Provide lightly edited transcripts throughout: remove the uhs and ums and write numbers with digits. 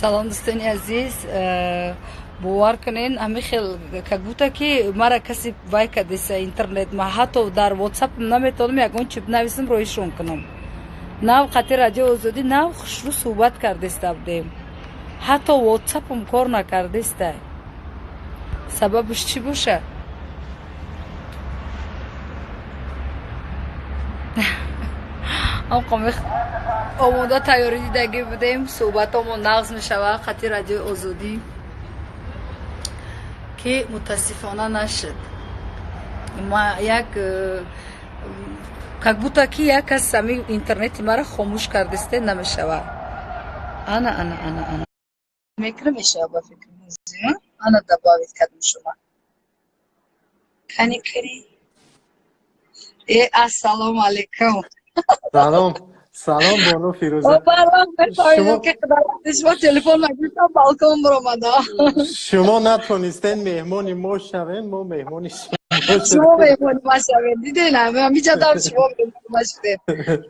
Салом, дӯстони азиз. Бовар кунен, ҳамин хел как будто ки мара касе вай кардеса интернет. Ма ҳатто дар WhatsApp наметавонам ягон чип нависам, роишон кунам. Нав қати Радио Озодӣ нав хушрӯ суҳбат кардеста будем, ҳатто WhatsAppам кор накардеста. Сабабаш чӣ боша? Омода тайёрӣ дидагӣ будем, суҳбатҳомо нағз мешавад қати Радиои Озодӣ, ки мутаассифона нашуд. Ма як как будто ки як кас ҳамин интернети мара хомӯш кардесте, намешавад. Ана, ана, ана, ана, мекунам, мешавад ба фикри. Ана, добавить кардам шума. Кани, кани. Э, ассалому алайкум. Салом, салом, бону Фирӯза. Шумо телефон нагирифтам, балкон баромада. Шумо натонистен меҳмони мо шавем, мо меҳмони шумо меҳмони ма шавем. Диден, ҳамиҷадам шумо меҳмони ма шудем.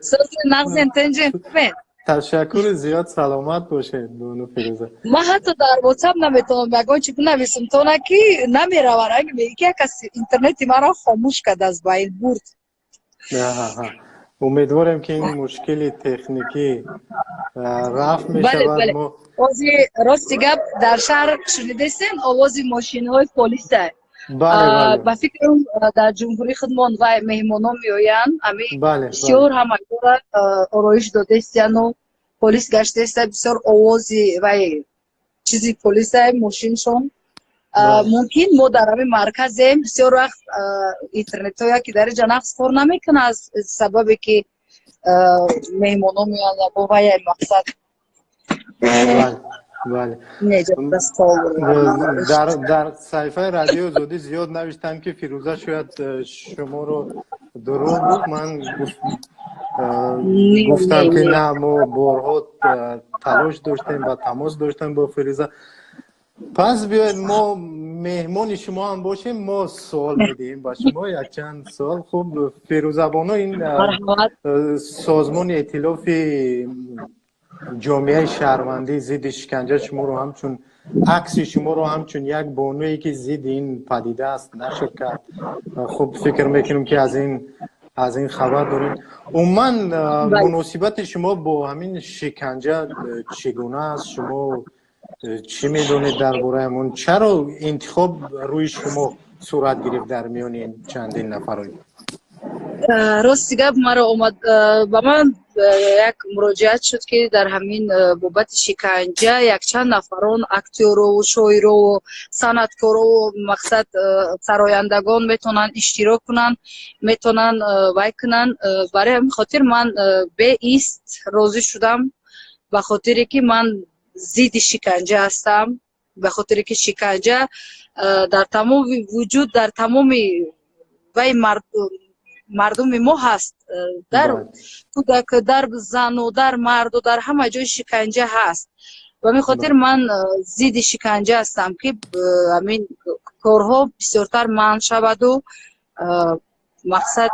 Сози нағзен, тенҷен, хубен? Ташаккури зиёд, саломат бошед, бону Фирӯза. Ман ҳатто дар WhatsApp наметавонам ягон чи бинависам, то на ки намерава. Ранг меги ки як кас интернети маро хомӯш кард, аз байн бурд. Умедворем, ки ин мушкили техникӣ рафт мешавад. Рости гап, дар шаҳр шунидестен овози мошинҳои полиса. Ба фикрам, дар ҷумҳурии худмон вай меҳмонон меоянд, ами бисёр ҳамагора ороиш додестияну полис гаштеста, бисёр овози вай чизи полиса, мошиншон. Мумкин мо дар ҳамин марказем, бисёр вақт интернетҳоя ки дар инҷа нағз кор намекунад, аз сабабе ки меҳмонон меоянд, бо вай мақсад. Бале, дар саҳифаи Радиои Озодӣ зиёд навиштанд, ки Фирӯза шояд шуморо дурӯғ гуфт. Ман гуфтам, ки на, мо борҳо талош доштем ва тамос доштем бо Фирӯза. Пас биёед, мо меҳмони шумо ҳам бошем, мо суол медиҳем ба шумо якчанд суол. Хуб, Фирӯзабоно, ин созмони Эътилофи ҷомеаи шаҳрвандӣ зидди шиканҷа шуморо ҳамчун, акси шуморо ҳамчун як бонуе, ки зидди ин падида аст, нашр кард. Хуб, фикр мекунем, ки аз ин хабар дорем. Умуман, муносибати шумо бо ҳамин шиканҷа чӣ гуна аст? Шумо чӣ медонед дар бораи он? Чаро интихоб рӯи шумо сурат гирифт дар миёни чандин нафарой? Рости гап, маро омад, ба ман як муроҷиат шуд, ки дар ҳамин бобати шиканҷа якчанд нафарон, актёрову, шоирову, санъаткорову, мақсад, сарояндагон метавонанд иштирок кунанд, метавонанд вай кунанд. Барои ҳамин хотир ман беист розӣ шудам, ба хотире ки ман зидди шиканҷа ҳастам, ба хотире ки шиканҷа дар тамоми вуҷуд, дар тамоми вай мардуми мо ҳаст, дар кӯдак, дар зану, дар марду, дар ҳама ҷой шиканҷа ҳаст. Ба ҳамин хотир ман зидди шиканҷа ҳастам, ки ҳамин корҳо бисёртар манъ шаваду, мақсад,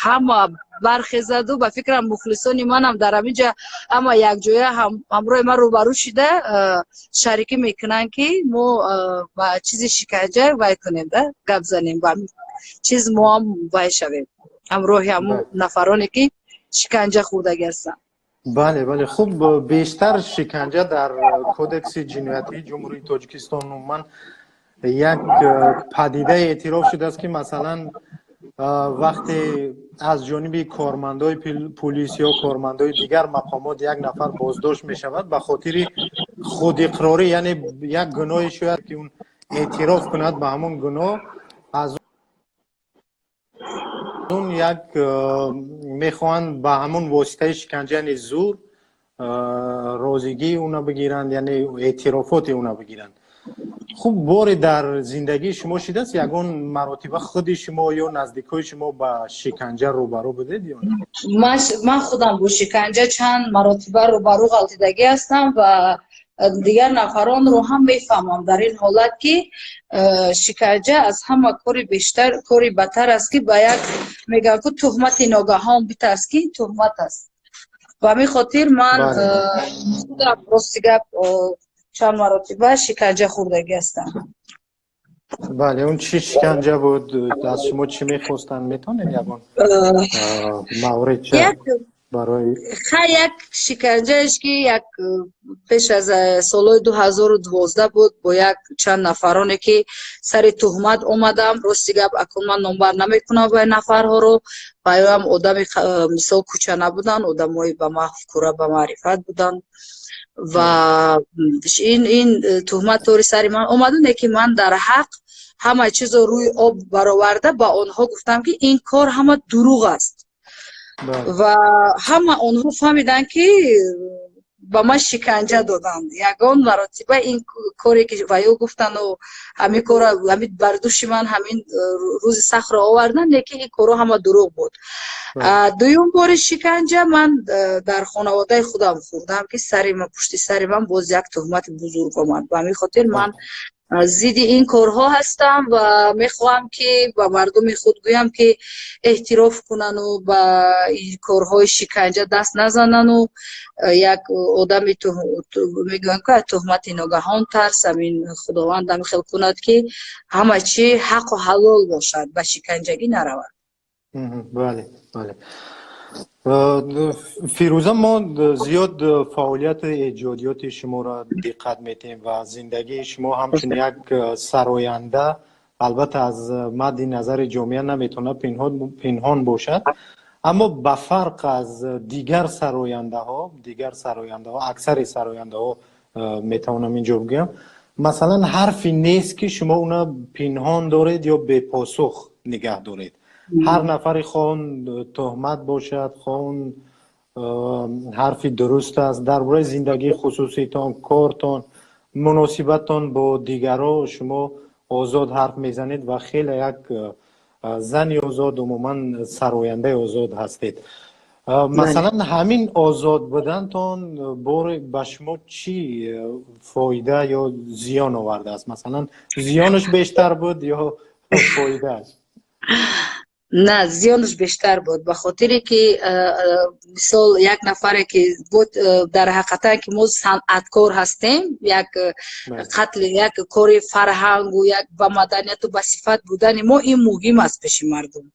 ҳама бархезаду, ба фикрам, мухлисони манам дар ҳамин ҷа ҳама якҷоя ҳамроҳи ман рӯбарӯ шида шарикӣ мекунанд, ки мо ба чизи шиканҷа вай кунем да, гап занем, ба чиз мо ҳам вай шавем, ҳамроҳи ҳамун нафароне, ки шиканҷа хӯрдагӣ ҳастанд. Бале, хуб, бештар шиканҷа дар Кодекси ҷиноятии Ҷумҳурии Тоҷикистон умуман як падидае эътироф шудааст, ки масалан, вақте аз ҷониби кормандои пулис ё кормандои дигар мақомот як нафар боздошт мешавад, ба хотири худиқрорӣ, яъне як гуноҳе шояд ки он эътироф кунад, ба ҳамон гуноҳ аз он як мехоҳанд ба ҳамон воситаи шиканҷа, яъне зур, розигии уна бигиранд, яъне эътирофоти уна бигиранд. Хуб, боре дар зиндагии шумо шидааст, ягон маротиба худи шумо ё наздикҳои шумо ба шиканҷа рӯбарӯ будед ё не? Ман худам бо шиканҷа чанд маротиба рӯбарӯ ғалтидагӣ ҳастам ва дигар нафаронро ҳам мефаҳмам дар ин ҳолат, ки шиканҷа аз ҳама кори бештар, кори бадтар аст, ки ба як мегӯянд ку, туҳмати ногаҳон битарс, ки туҳмат аст. Ба ҳамин хотир ман худам, рости гап, чанд маротиба шиканҷа хӯрдагӣ ҳастам. Бале, он чӣ шиканҷа буд, аз шумо чӣ мехостанд, метавонед ягон маврид барои Ха, як шиканҷаеш ки як пеш аз солҳои 2012 буд, бо як чанд нафароне ки сари туҳмат омадам. Рости гап, акун ман номбар намекунам ба нафарҳоро, ваёам одами мисол кӯча набуданд, одамои ба мафкура, ба маърифат буданд ва ин туҳмат тори сари ман омада, не ки ман дар ҳақ ҳама чизо рӯи об бароварда ба онҳо гуфтам, ки ин кор ҳама дурӯғ аст, ва ҳама онҳо фаҳмиданд, ки ба ман шиканҷа доданд. Ягон маротиба ин коре ки ваё гуфтану ҳамин кора ҳамин бар души ман ҳамин рӯзи сахтро оварданд, лекин ин корҳо ҳама дурӯғ буд. Дуюм бори шиканҷа ман дар хонаводаи худам хӯрдам, ки сари ман, пушти сари ман боз як туҳмати бузург омад. Ба ҳамин хотир ман зидди ин корҳо ҳастам ва мехоҳам, ки ба мардуми худ гӯям, ки эҳтироф кунану ба ин корҳои шиканҷа даст назанану як одами мегӯянд, ки туҳмати ногаҳон тарс. Ҳамин Худованд ҳамин хел кунад, ки ҳама чи ҳаққу ҳалол бошад, ба шиканҷагӣ наравад. Бале, Фирӯза, мо зиёд фаъолияти эҷодиёти шуморо диққат метиҳем ва зиндагии шумо ҳамчун як сароянда албатта аз мадди назари ҷомеа наметавонад пинҳон бошад. Аммо ба фарқ аз дигар сарояндаҳо, аксари сарояндаҳо, метавонам инҷо бигӯям, масалан, ҳарфе нест, ки шумо уна пинҳон доред ё бепосух нигаҳ доред. Ҳар нафаре, хоҳ он туҳмат бошад, хоҳ он ҳарфи дуруст аст, дар бораи зиндагии хусуситон, кортон, муносибаттон бо дигарро шумо озод ҳарф мезанед ва хеле як зани озод, умуман сарояндаи озод ҳастед. Масалан, ҳамин озод будантон боре ба шумо чӣ фоида ё зиён овардааст? Масалан, зиёнаш бештар буд ё фоидааш? На, зиёнаш бештар буд, ба хотире ки мисол як нафаре ки буд, дар ҳақиқатан ки мо санъаткор ҳастем, як қатли як кори фарҳангу як ба маданияту ба сифат будани мо ин муҳим аст пеши мардум.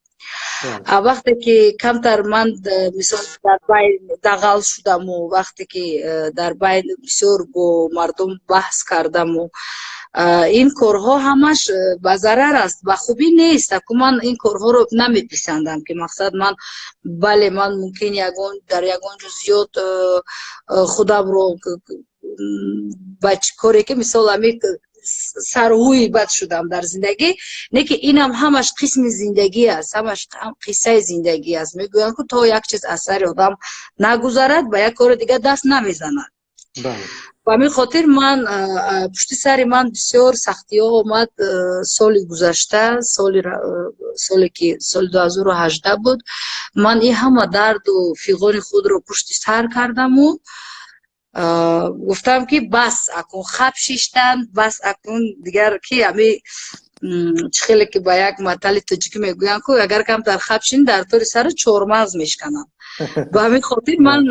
Вақте ки камтар ман мисол дар байн дағал шудаму вақте ки дар байн бисёр бо мардум баҳс кардаму, ин корҳо ҳамаш ба зарар аст, ба хубӣ нест. Аку ман ин корҳоро намеписандам, ки мақсад ман, бале, ман мумкин ягон дар ягон ҷо зиёд худамро ба коре ки мисол ҳамин сарҳӯи бад шудам дар зиндагӣ, не ки инам ҳамаш қисми зиндагӣ аст, ҳамаш қиссаи зиндагӣ аст. Мегӯянд, ки то як чиз аз сари одам нагузарад, ба як кори дигар даст намезанад. Ба ҳамин хотир ман пушти сари ман бисёр сахтиҳо омад соли гузашта, соле ки соли 2018 буд. Ман ин ҳама дарду фиғони худро пушти сар кардаму гуфтам, ки бас, акун хаб шиштан, бас, акун дигар ки ҳами чӣ хеле ки ба як матали тоҷикӣ мегӯянд, ку агар камтар хаб шинӣ, дар тори сари чормағз мешканам. Ба ҳамин хотир ман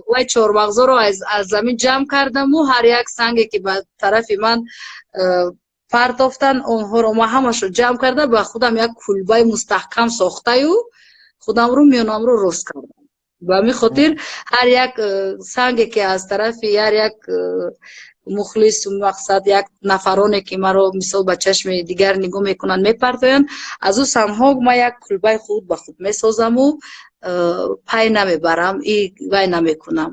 вай чормағзоро аз замин ҷамъ кардаму ҳар як санге ки ба тарафи ман партофтан, онҳоро ман ҳамашро ҷамъ карда, ба худам як кулбаи мустаҳкам сохтаю худамро миёнамро рост кардам. Ба ҳамин хотир ҳар як санге ки аз тарафи ҳар як мухлису мақсад як нафароне ки маро мисол ба чашми дигар нигоҳ мекунанд, мепартоянд, аз ӯ сангҳо ман як кулбаи худ ба худ месозаму пай намебарам и вай намекунам.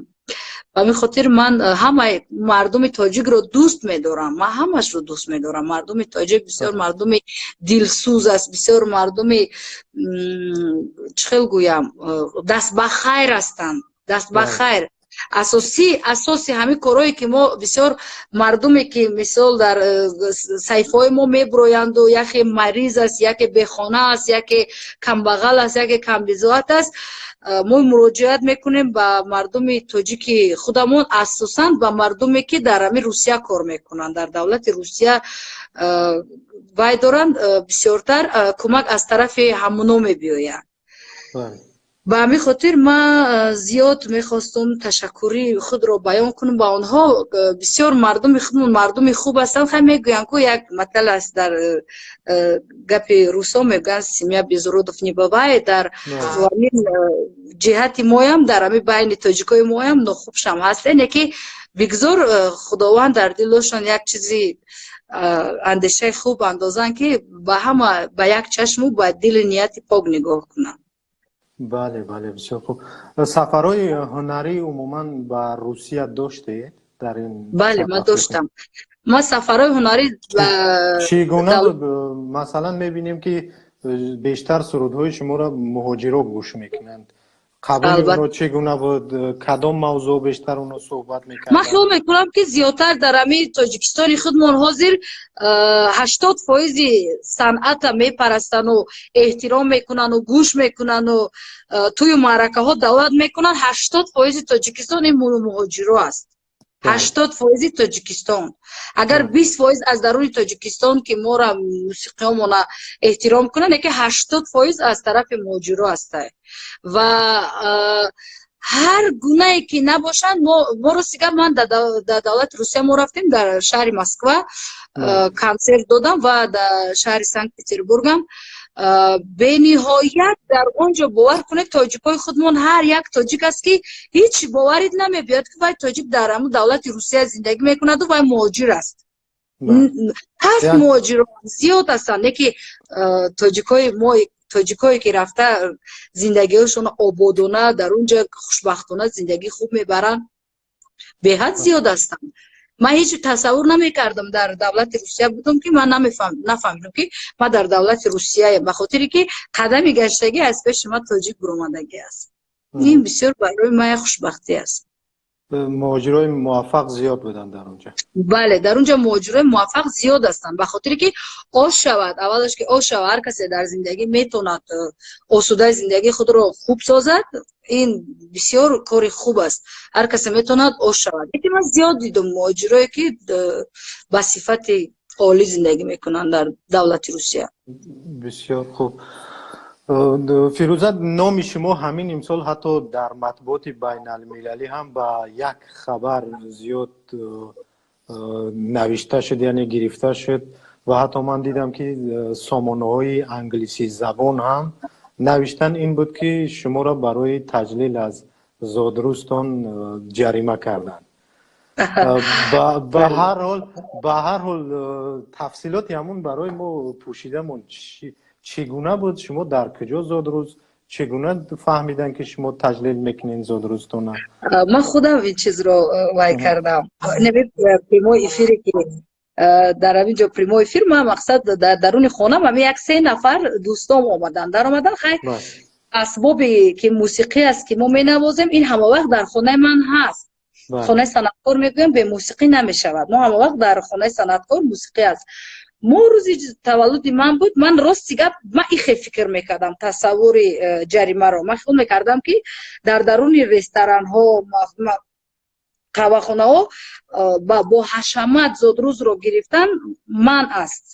Ба ҳамин хотир ман ҳамаи мардуми тоҷикро дӯст медорам, ман ҳамашро дӯст медорам. Мардуми тоҷик бисёр мардуми дилсӯз аст, бисёр мардуми, чӣ хел гӯям, даст ба хайр ҳастанд, даст ба хайр. Асоси ҳамин корҳое ки мо бисёр мардуме ки мисол дар саҳифаҳои мо меброянду, яке мариз аст, яке бехона аст, яке камбағал аст, яке камбизоат аст, мо муроҷиат мекунем ба мардуми тоҷики худамон, асосан ба мардуме ки дар ҳамин Русия кор мекунанд, дар давлати Русия вай доранд, бисёртар кӯмак аз тарафи ҳамуно мебиёяд. Ба ҳамин хотир ман зиёд мехостум ташаккури худро баён кунам ба онҳо. Бисёр мардуми худмон мардуми хуб ҳастанд. Хай, мегӯянд ку, як матал аст, дар гапи русо мегӯянд: «Семья без уродов не бывает». Дар ҳамин ҷиҳати моям, дар ҳамин байни тоҷикои моям нохубшам ҳаст, яъне ки бигзор Худованд дар дилошон як чизи андешаи хуб андозанд, ки ба ҳама ба як чашму ба дили нияти пок нигоҳ кунанд. Бале, бисёр хуб. Сафарҳои ҳунарӣ умуман ба Русия доштед дар ин? Бале, ман доштам, ман сафарҳои ҳунарӣ. Чӣ гуна буд? Масалан, мебинем, ки бештар сурудҳои шуморо муҳоҷиро гӯш мекунанд. Қабули онҳо чӣ гуна буд? Кадом мавзӯъ бештар онҳо суҳбат мекарданд? Ман хиёл мекунам, ки зиёдтар дар ҳамин Тоҷикистони худмон ҳозир 80 фоизи санъата мепарастану эҳтиром мекунану гӯш мекунану тӯю маъракаҳо даъват мекунанд. 80 фоизи Тоҷикистон ин муҳоҷиро аст. 80 фоизи Тоҷикистон. Агар 20 фоиз аз даруни Тоҷикистон, ки мора мусиқиҳомона эҳтиром кунанд, яке 80 фоиз аз тарафи муҳоҷиро ҳастай. Ва ҳар гунае ки набошанд, мо, рости гап, ман дар давлати Русия мо рафтем, дар шаҳри Москва консерт додам ва дар шаҳри Санкт Петербургам. Бениҳоят дар он ҷо, бовар кунед, тоҷикои худмон, ҳар як тоҷик аст, ки ҳеҷ боварит намебиёд, ки вай тоҷик дар ҳамун давлати Русия зиндагӣ мекунаду вай муҳоҷир аст. Ҳаст, муҳоҷирон зиёд ҳастанд, не ки тоҷикои мо, тоҷикое ки рафта зиндагиҳошонро ободона дар он ҷо хушбахтона зиндагии хуб мебаранд, беҳад зиёд ҳастанд. Ман ҳеҷ тасаввур намекардам, дар давлати Русия будам, ки ман нафаҳмидам, ки ман дар давлати Русияям, ба хотире ки қадами гаштагӣ аз пеши ман тоҷик буромадагӣ аст. Ин бисёр барои ман як хушбахтӣ аст. Муҳоҷирои муваффақ зиёд буданд дар онҷо? Бале, дар онҷо муҳоҷирои муваффақ зиёд ҳастанд, ба хотире ки ош шавад, аввалаш ки ош шавад, ҳар касе дар зиндагӣ метавонад осудаи зиндагии худро хуб созад. Ин бисёр кори хуб аст, ҳар касе метавонад ош шавад. Лекин ман зиёд дидум муҳоҷирое, ки ба сифати олӣ зиндагӣ мекунанд дар давлати Русия. Бисёр хуб. Фирӯза, номи шумо ҳамин имсол ҳатто дар матбуоти байналмилалӣ ҳам ба як хабар зиёд навишта шуд, яъне гирифта шуд, ва ҳатто ман дидам, ки сомонаҳои англисизабон ҳам навиштан. Ин буд, ки шуморо барои таҷлил аз зодрӯзтон ҷарима карданд. Ба ҳар ҳол, тафсилоти ҳамун барои мо пӯшида монд. Чӣ гуна буд? Шумо дар куҷо зодрӯз, чӣ гуна фаҳмидан, ки шумо таҷлил мекунед зодрӯзтона? Ман худам ин чизро вай кардам. Прямой эфире, ки дар ҳамин ҷо прямой эфир, ман мақсад дар даруни хонам ҳамин як се нафар дӯстом омаданд, даромадан. Хай, асбоби ки мусиқӣ аст, ки мо менавозем, ин ҳама вақт дар хонаи ман ҳаст. Хонаи санъаткор, мегӯям, бемусиқӣ намешавад. Мо ҳама вақт дар хонаи санъаткор мусиқӣ аст. Мо рӯзи таваллуди ман буд. Ман, рости гап, ман ихе фикр мекардам, тасаввури ҷаримаро ман хиёл мекардам, ки дар даруни ресторанҳо, қаҳвахонаҳо бо ҳашамат зодрӯзро гирифтан манъ аст,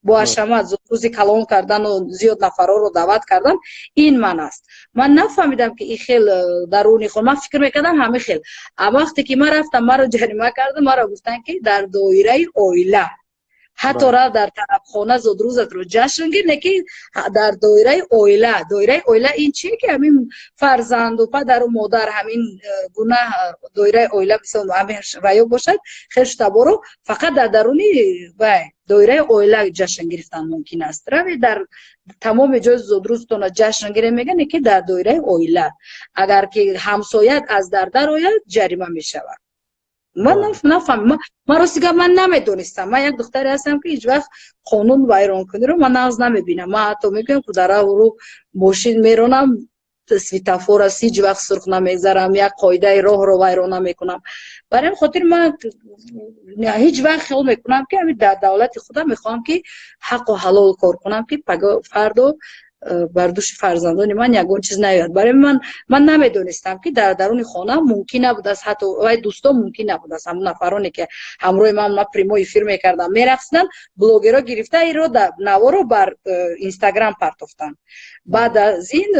бо ҳашамат зодрӯзи калон кардану зиёд нафарҳоро даъват кардан ин манъ аст. Ман нафаҳмидам, ки ин хел даруни хона. Ман фикр мекардам ҳамин хел. А вақте ки ман рафтам, маро ҷарима кардам. Маро гуфтанд, ки дар доираи оила ҳатто рафт дар тарабхона зодрӯзатро ҷашн гир, не ки дар доираи оила. Доираи оила ин чие, ки ҳамин фарзанду падару модар, ҳамин гуна доираи оила, мисол, ҳамин ваё бошад, хешу таборо фақат дар даруни вай доираи оила ҷашн гирифтан мумкин аст. Раве дар тамоми ҷои зодрӯзтона ҷашн гире, мегӯянд, ки дар доираи оила. Агар ки ҳамсоят аз дар дарояд, ҷарима мешавад. Ман нафаҳмидам. Ман, рости гап, ман намедонистам. Ман як духтаре ҳастам, ки ҳеҷ вақт қонун вайронкуниро ман нағз намебинам. Ман ҳатто мегӯям, ку дар рӯ мошин меронам, светофор аст, ҳеҷ вақт сурх намегзарам, як қоидаи роҳро вайрон намекунам. Барои ҳамин хотир ман ҳеҷ вақт хиёл мекунам, ки ҳамин дар давлати худам мехоҳам, ки ҳаққу ҳалол кор кунам, ки фардо Бар дӯши фарзандони ман ягон чиз наояд. Барои ман намедонистам, ки дар даруни хона мумкин набудааст, ҳатто вай дӯстон мумкин набудааст. Ҳамон нафароне, ки ҳамроҳи ман прямой эфир мекардам, мерақсиданд, блогерҳо гирифта иро наворо бар Инстаграм партофтанд. Баъд аз ин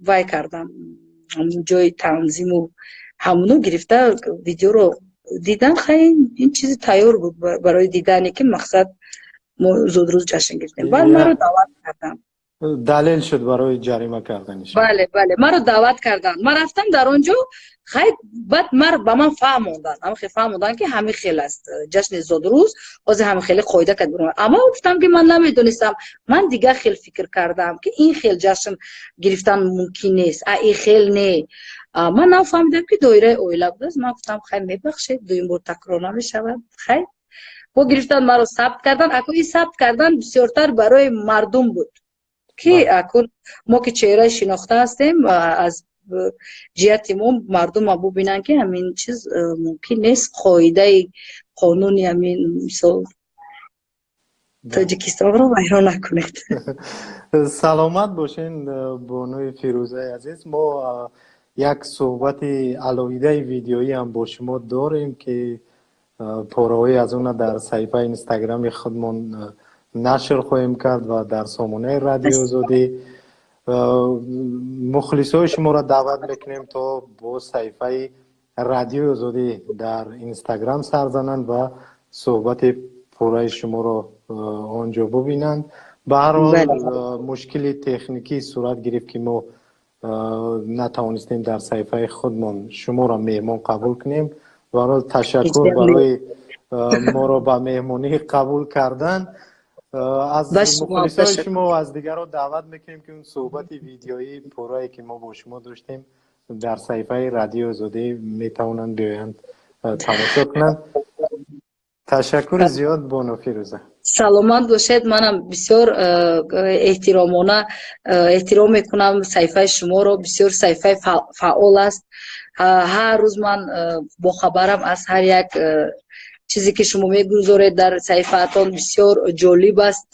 вай кардам, ҷои танзиму ҳамоно гирифта видеоро дидан. Хай, ин чизи тайёр буд барои дидане, ки мақсад мо зодрӯз ҷашн гирифтем. Баъд маро даъват карданд. Далел шуд барои ҷарима карданиш. Бале, маро даъват карданд, ман рафтам дар он ҷо. Хай, баъд ба ман фаҳмонданд, ҳама хел фаҳмонданд, ки ҳамин хел аст ҷашни зодрӯз, ҳозир ҳамин хеле қоида кард. Аммо гуфтам, ки ман намедонистам, ман дигар хел фикр кардам, ки ин хел ҷашн гирифтан мумкин нест, а ин хел не. Ман нафаҳмидам, ки доираи оила будааст. Ман гуфтам: «Хай, мебахшед, дуюм бор такрор намешавад». Хай, бо гирифтан маро сабт кардан. Аку ин сабт кардан бисёртар барои мардум буд, ки акун мо ки чеҳраи шинохта ҳастем, аз ҷиҳати мо мардума бубинанд, ки ҳамин чиз мумкин нест, қоидаи қонуни ҳамин, мисол, Тоҷикистонро вайрон накунед. Саломат бошен, бонуи Фирӯзаи азиз. Мо як суҳбати алоҳидаи видеоӣ ҳам бо шумо дорем, ки пораҳое аз она дар саҳифаи Инстаграми худмон нашр хоҳем кард ва дар сомонаи Радиои Озодӣ. Мухлисҳои шуморо даъват мекунем, то бо саҳифаи Радиои Озодӣ дар Инстаграм сар зананд ва суҳбати пурраи шуморо он ҷо бубинанд. Ба ҳар ҳол, мушкили техникӣ сурат гирифт, ки мо натавонистем дар саҳифаи худмон шуморо меҳмон қабул кунем. Ба ҳар ҳол, ташаккур барои моро ба меҳмонӣ қабул кардан. Аз мухлисои шумо ва аз дигарро даъват мекунем, ки он суҳбати видеоии пуррае, ки мо бо шумо доштем, дар саҳифаи Радиои Озодӣ метавонанд биёянд, тамошо кунанд. Ташаккури зиёд, бону Фирӯза. Саломат бошед. Манам бисёр эҳтиромона эҳтиром мекунам саҳифаи шуморо. Бисёр саҳифаи фаъол аст. Ҳар рӯз ман бохабарам аз ҳар як чизе, ки шумо мегузоред дар саҳифаатон. Бисёр ҷолиб аст,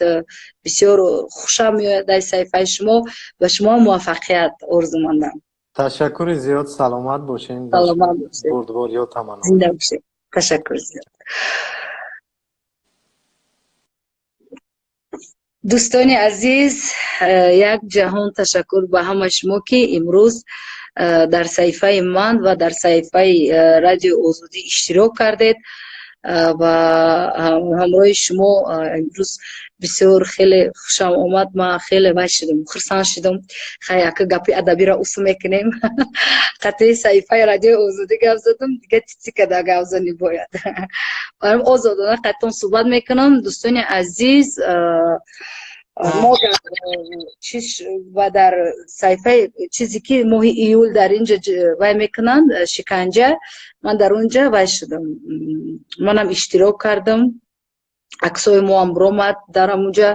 бисёр хушам меояд дар саҳифаи шумо. Ба шумо муваффақият орзумандам. Ташаккури зиёд, саломат бошед. Саломат бошед. Бурдбориё таманно. Зинда бошед, ташаккур зиёд. Дӯстони азиз, як ҷаҳон ташаккур ба ҳама шумо, ки имрӯз дар саҳифаи ман ва дар саҳифаи Радиои Озодӣ иштирок кардед ва ҳамроҳи шумо имрӯз бисёр хеле хушам омад. Ман хеле вай шудам, хурсанд шудам. Хай, ака гапи адабиро усу мекунем. Қатъи саҳифаи Радиои Озодӣ гап задам, дига тити када гап занӣ бояд. Озодона қаттон суҳбат мекунам. Дӯстони азиз, мо чиз ва дар саҳифаи чизе, ки моҳи июл дар инҷа вай мекунанд, шиканҷа, ман дар онҷа вай шудам, манам иштирок кардам. Аксҳои моам биромад дар ҳамунҷа.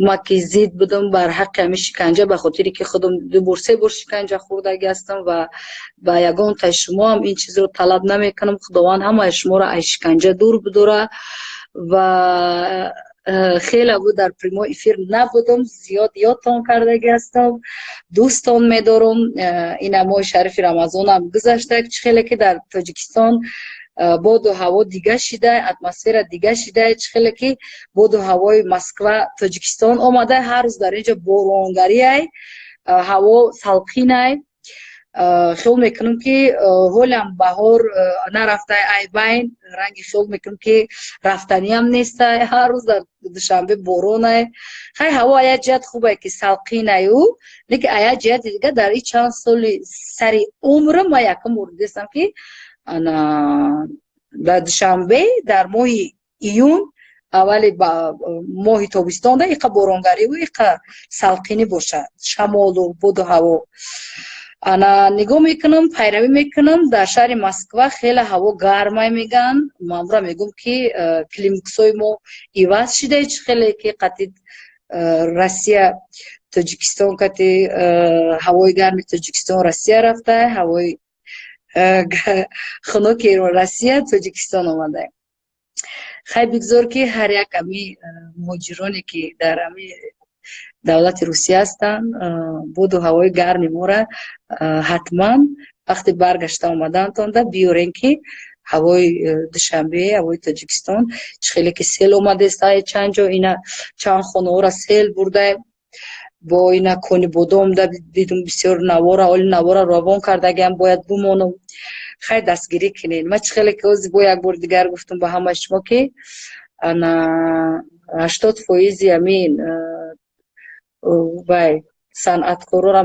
Ма ки зид будам бар ҳаққи ҳамин шиканҷа, ба хотире ки худам ду бор, се бор шиканҷа хӯрдаги ҳастам ва ба ягонтаи шумоам ин чизро талаб намекунам. Худованд ҳамаи шуморо аз шиканҷа дур бидора. Ва хеле буд, дар прямой эфир набудам, зиёд ёдтон кардаги ҳастам. Дӯстон медорам. Ина моҳи шарифи Рамазонам гузашта. Чӣ хеле ки дар Тоҷикистон боду ҳаво дига шида, атмосфера дига шида, чӣ хеле ки боду ҳавои Москва Тоҷикистон омада, ҳар рӯз дар инҷо боронгариай, ҳаво салқинай. Хиёл мекунам, ки ҳолам баҳор нарафтай ай байн, ранги хиёл мекунам, ки рафтаниам нестай. Ҳар рӯз дар Душанбе боронай. Хай, ҳаво а як ҷиҳат хубае, ки салқинаю, лекин а як ҷиҳати дига дар ин чанд соли сари умрам ман якум бор дидастам, ки ана дар Душанбе дар моҳи июн, аввали моҳи тобистонда, иқа боронгариву иқа салқинӣ бошад, шамолу боду ҳаво. Ана нигоҳ мекунам, пайравӣ мекунам, дар шаҳри Москва хеле ҳаво гармай мегӯянд. Манра мегӯм, ки климаксҳои мо иваз шида, чӣ хеле ки қатъи Россия Тоҷикистон, кати ҳавои гарми Тоҷикистон Россия рафта, ҳавои хунуки Россия Тоҷикистон омада. Хай, бигзор, ки ҳар як ами муҳоҷироне, ки дар ами давлати Русия ҳастанд, боду ҳавои гарми мора ҳатман вақте баргашта омадаантонда биёрен, ки ҳавои Душанбе, ҳавои Тоҷикистон чӣ хеле ки сел омадест, чанд ҷо ина чанд хонаҳоро сел бурда, бо ина Кони Бодомда дидум бисёр навора, оли навора равон кардагиам, бояд бумонум. Хай, дастгирӣ кунед. Ма чӣ хеле ки ҳозир бо як бори дигар гуфтум ба ҳамаи шумо, ки ана 80 фоизи ҳамин вай санъаткорора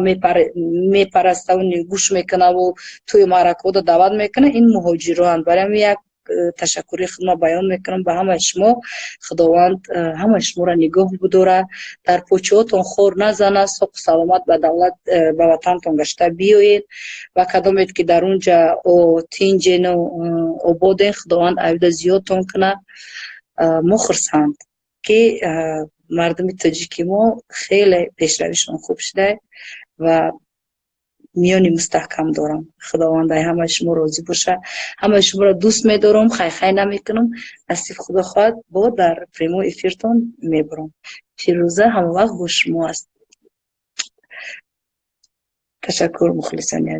мепараставу гӯш мекунаву тӯи маъракаҳода даъват мекунад, ин муҳоҷироанд. Барои ҳамин як ташаккури худма баён мекунам ба ҳамаи шумо. Худованд ҳамаи шуморо нигоҳ бидора, дар почаҳотон хор назана, соқу саломат ба давлат, ба ватантон гашта биёед ва кадомед, ки дар он ҷа тинҷену ободен, Худованд айда зиёдтон кунад. Мо хурсанд, ки мардуми тоҷики мо хеле пешравишон хуб шуда ва миёни мустаҳкам дорам. Худованд ай ҳамаи шумо розӣ боша. Ҳамаи шуморо дӯст медорам. Хай, намекунам. Насиб Худо хоҳад, бо дар прямой эфиртон мебурам. Фирӯза ҳамавақт бо шумо аст. Ташаккур, мухлисони.